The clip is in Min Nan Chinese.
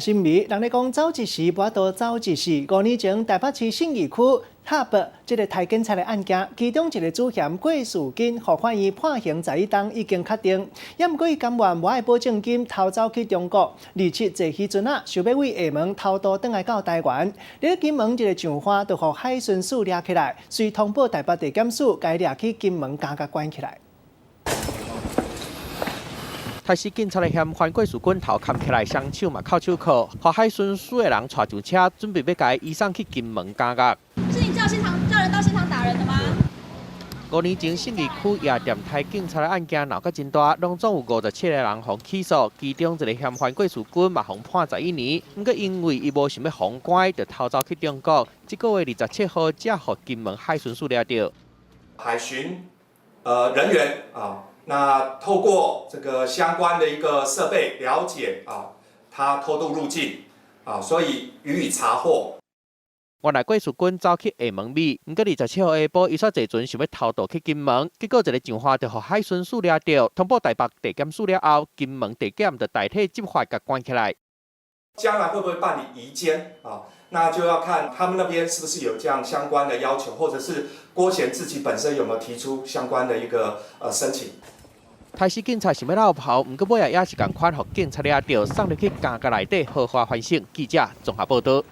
新聞，人咧講走一時，無法度走一世。5年前，台北市信義區踏白這个刣警察的案件，其中一个主嫌郭樹根，予法院判刑11冬已經確定。也毋過伊甘願無愛保證金逃走去中國，二七坐漁船仔，想欲對廈門偷渡轉來到台灣。佇咧金門一个上岸，就予海巡署掠起來，隨通報台北地檢署，共伊掠去金門監獄關起來。刣死警察的嫌犯郭樹根頭崁起來，雙手嘛銬手銬，予海巡署的人帶上車，準備欲共伊移送去金門監獄。是你叫現場叫人到現場打人的嗎？5年前信義區夜店刣警察的案件鬧甲真大，攏總有57個人予起訴，其中一个嫌犯郭樹根嘛予判11年。毋過因為伊無想欲予關，就逃走去中國。這个月27號，才予金門海巡署掠著。海巡人員啊。那透過這個相關的一個設備了解啊，他偷渡入境啊，所以予以查獲。原來郭樹根走去廈門尾，毋過27號下晡，伊煞坐船想欲偷渡去金門，結果一个上岸就予海巡署掠著，通報台北地檢署了後，金門地檢就代替執法共關起來。將來會不會辦理移監啊？那就要看他們那邊是不是有這樣相關的要求，或者是郭賢自己本身有沒有提出相關的一個申請。刣死警察想欲落跑，毋過尾仔也是仝款，予警察掠著，送入去監獄內底好好反省。記者綜合報導。